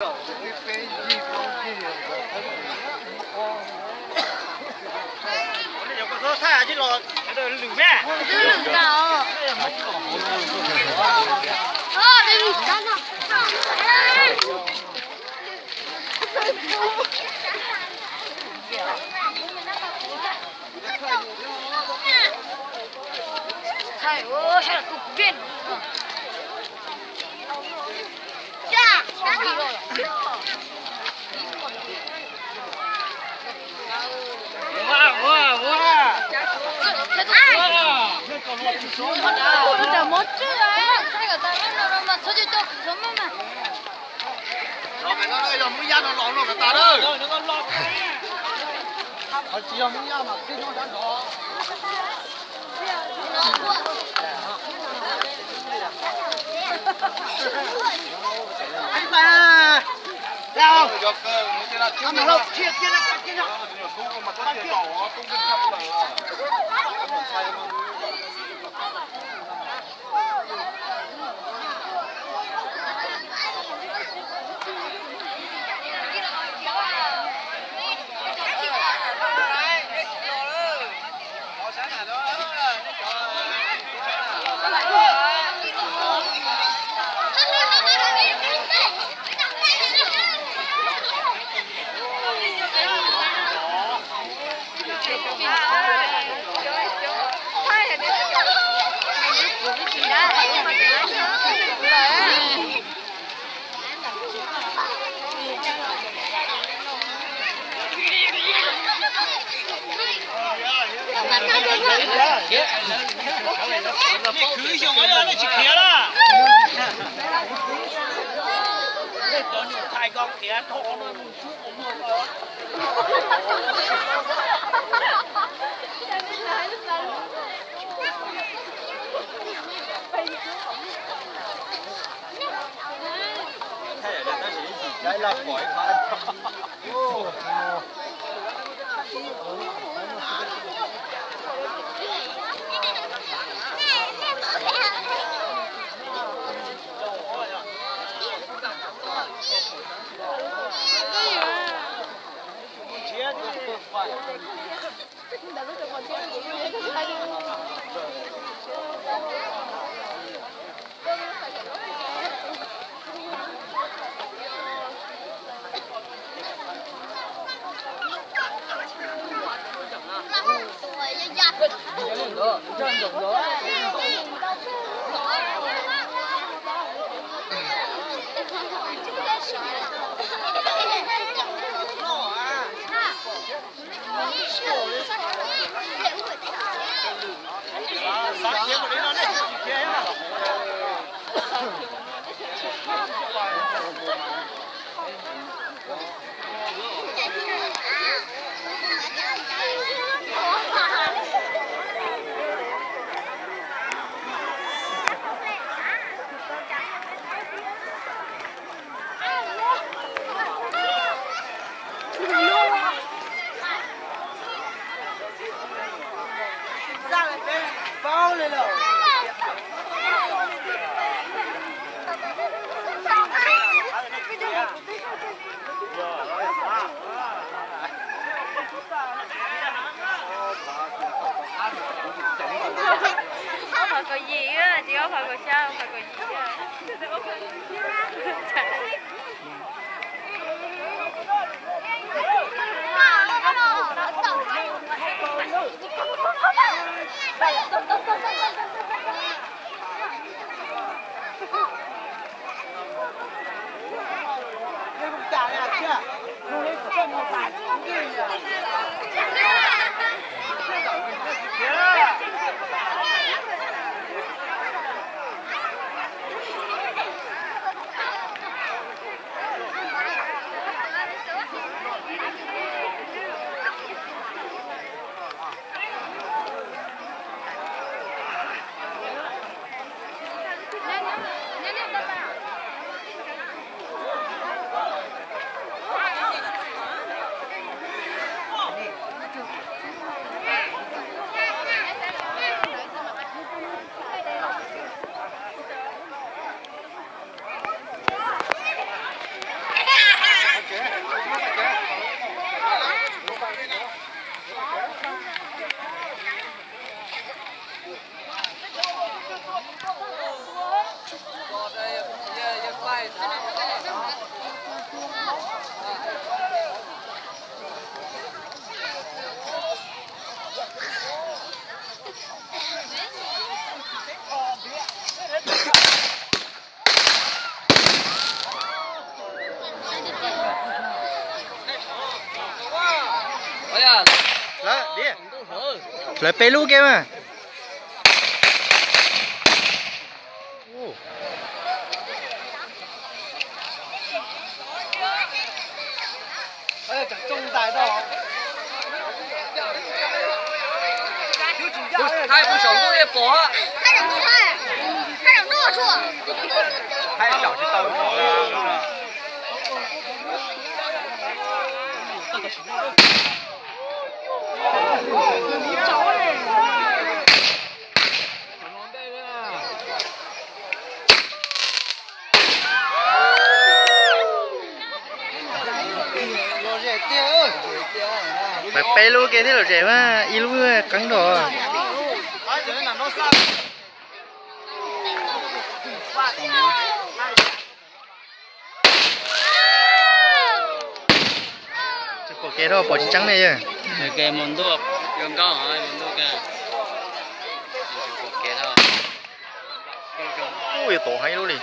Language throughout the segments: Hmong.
Los pem no yog Hmoob Yaj no los no kom tas lawm. Ho tsis yog Hmoob Yaj mas peb hnub sab nrov. Kwv xyoo nej tsis khiav lawm. Nej cov nyuam txhais ko khiav dhau no mus tsuj ua muag ko. Ob phav kaum yim, tsis ob phav kaum xya, ob phav kaum yim. Hlawv peb lub kiag mas. Thaij puag saum ntuj yeej pom. Mas peb lub kiag thiab lom zem mas ib lub qeeb nrog. Tsis pom kev rau pom tsis tseeb ne yog. Ua yuav tov heev lub li.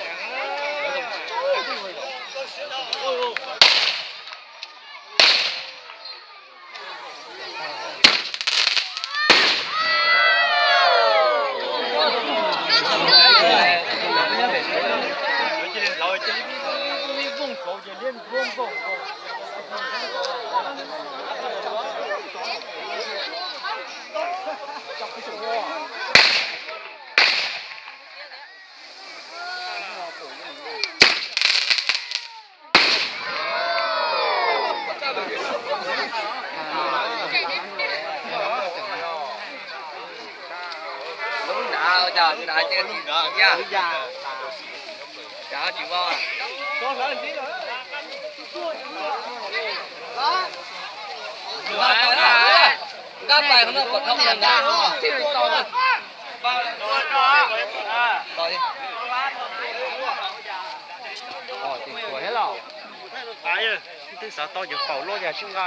Twb xav tau cov paum loj yam sib nqa.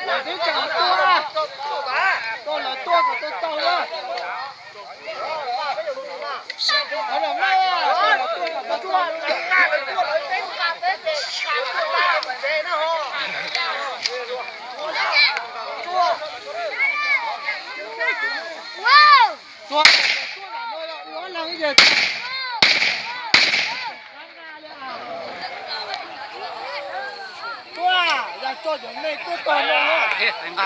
Lawv twb tseem tuaj, koj lawv tuaj kom tau tau na. Tuaj, tuaj nram no, ob leeg ib yam. Tuaj, yog tso cov me tuaj tog no. Tshee, tshee.